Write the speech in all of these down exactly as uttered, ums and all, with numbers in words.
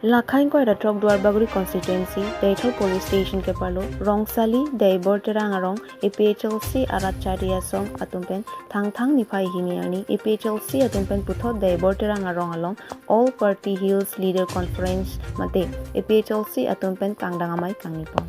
Lakha ingkoi ra throk Duarbagori constituency, Deithor police station keparlo, Rongsali Deibor Terang arong, A P H L C arat chari asong atum pen Thangthang niphai hini arni A P H L C atum pen puthot Deibor Terang arong along All Party Hills Leader Conference mate A P H L C atum pen kangdang amei kangni pon.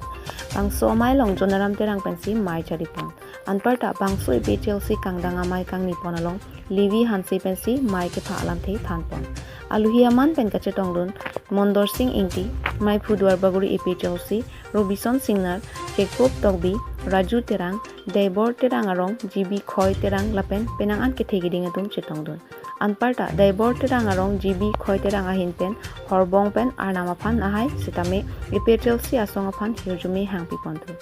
Bangso amei along Jonaram Terang pensi mei chari pon. Anparta bangso A P H L C kangdang amei kangni pon along Levi Hanse pensi mei kepha alamthe than pon. Aluhi aman pen kachetongdun Mondor Sing Ingti, meiphu Duarbagori A P H L C, Robison Singnar, Jacob Tokbi, Raju Terang, Deibor Terang arong, G B Khoi Terang lapen penang an kethe keding atum chetongdun. Anparta Deibor Terang arong, G B Khoi Terang ahin pen horbong pen Arnam aphan ahai sitame A P H L C asong aphan hirjume hangpi pon thu.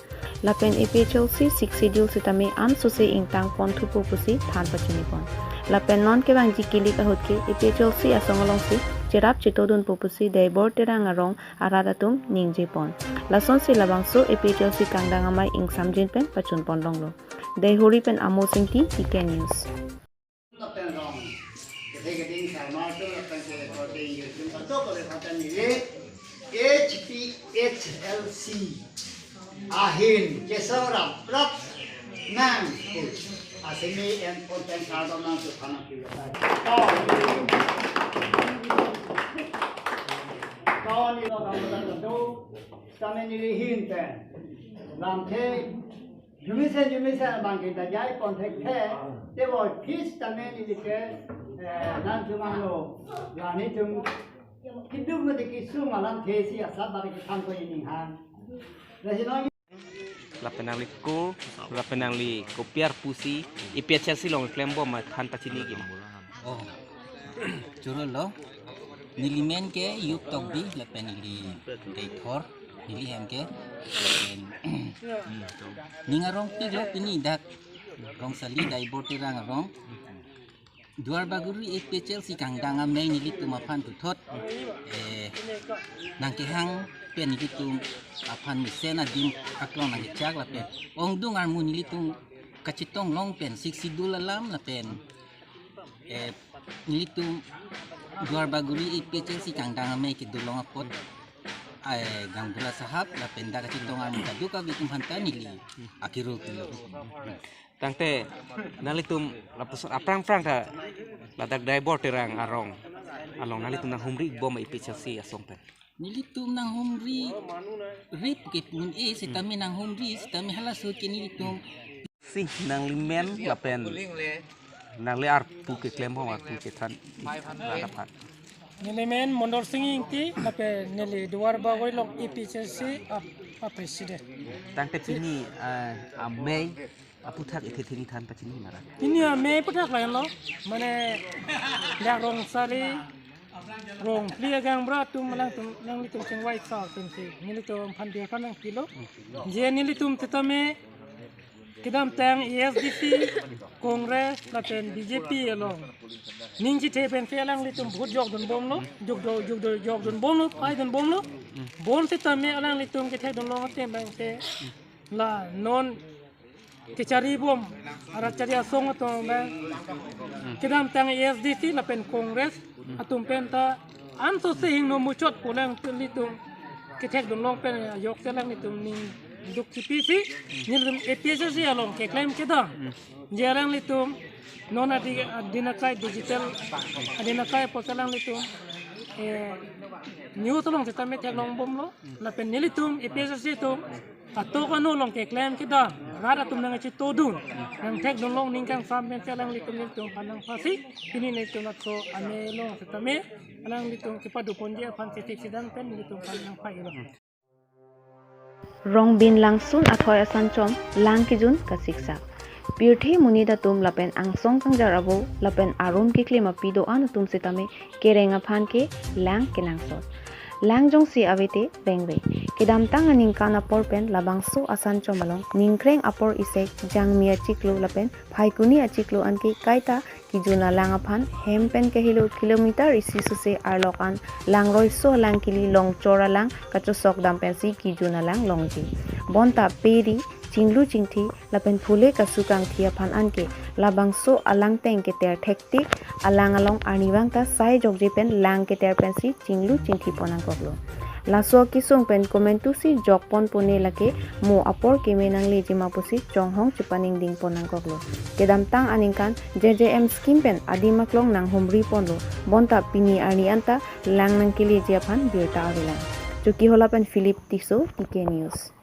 Lapen A P H L C Sixth Schedule sitame ansose ingtang pon thupo pusi than pachini pon. Lapen non kevangji kilik ahut ke A P H L C asong alongsi cherap chetodunpo pusi Deibor Terang arong arat atum ningje pon. Lasonsi labangso A P H L C kangdang amei ingsamjin pen pachun pon longlo. Deihori pen Amo Singti, T K News. Lapen rong, kethe keding sarmar atum lapen ke korte ingjir atum patok kore patan nili H P H L C ahin kesau rap rap nang pu asemi en ponten kardom nang su phanang pi. Kau ni lo kamu tak tentu, kami nili hin pen lamthe jumisen jumisen abang kita jai pon thekthe, tebor kis tame nili ke, eh, nang tumang lo, la nitum kiduk mati kisung alamthe si asap bari kithan ko ini han. Lasi non Lapen nangli ko, lapen nangli kopi arpu si A P H L C along klembom ma than pachini ke ma? Oh. Choro lo. Neli men ke Yup Tokbi lapen neli Deithor, neli hem ke. Lapen ning arongpik lo pini dak Rongsali Deibor Terang arong. Duarbagori A P H L C kangdang amei nelitum aphan puthot, eh, nangkehang pen nelitum aphan mesen adim aklong nangkechak lapen ongdung armu nelitum kachetong long pen Sixth Schedule alam lapen, eh, nelitum Duarbagori A P H L C kangdang amei kedolong apot, eh, Gangbura Sahab lapen dak kachetong armu kadokave atum aphanta neli akiru pilo. Tangte nanglitum lapuson aphrang phrang ta ladak Deibor Terang arong along nanglitum nanghumri bom A P H L C asong pen? Nelitum nanghumri rip ke pun-e sitame nanghumri sitame halaso ke nelitum. Si nangli men lapen nangli arpu keklem bom arpu kethan rangkaphan. Neli men Mondor Sing Ingti lapen neli Duarbagori along A P H L C a, a president. Tangte pini, eh, amei aputhak ithe theni than pachini mara. Pini amei aputhak lahenlo. Mane dak Rongsali, Rongphli agangbura atum alangtum nanglitum chingvai sa atum si nelitum aphan dia kan nangpilo. Je nelitum sitame kedamtang A S D C, Congress lapen B J P along ning chethe pensi alanglitum vote jokdun bomlo, jok do, jok do, jokdun bomlo, paidun bomlo. Bonsitame alanglitum kethekdun long atem abang ke la non kechari bom, arat chari asong atum abang. Kedamtang A S D C lapen Congress atum penta ansose hingno muchot pu alanglitum kethekdun long pen ajok si alanglitum ning duk chipi si nelitum A P H L C along keklem kedam. Je alanglitum non adi, adin akai digital adin akai apot alanglitum, eh, news along sitame theklong bomlo. Lapen nelitum A P H L C atum atok anu along keklem kedam, rat atum nangchetodun, nangthekdun long ning kangsam pensi alanglitum nelitum aphan nangphasi, pini nelitum laso amei along sitame alanglitum kepado ponji aphan chetik sidang pen nelitum aphan nangphailo. Rongbin Langsun athoi asan chom lang kejun kasiksak. Pirthe monit atum lapen angsong kangjar avo lapen arum keklem api do-an atum sitame kereng aphan ke lang kenangsot. Lang jongsi avete vengve. Kedamtang aningkan apor pen labangso asan chom along ningkreng apor isek Jangmi achiklo lapen Phaikuni achiklo anke kaita kejun alang aphan hem pen kahelo kilometer isi sose arlok an Langroiso alang kili Longchor alang kachosok dam pensi kejun alang longji. Bonta peri, chinglu chingthi lapen phule kasu kangthi aphan anke labangso alang teng keter thektik, alang along arnivang ta sai jokje pen lang keter pensi chinglu chingthi pon nangkoklo. Laso akesung pen komantusi jok pon pone lake mo apor keme nanglejima pusi chonghong chepaningding pon nangkoklo. Kedamtang aningkan J J M scheme pen adim aklong nanghumri ponlo, bonta pini arni anta lang nangkeleji aphan birta avelang. Chokihola pen Philip Tisso, T K News.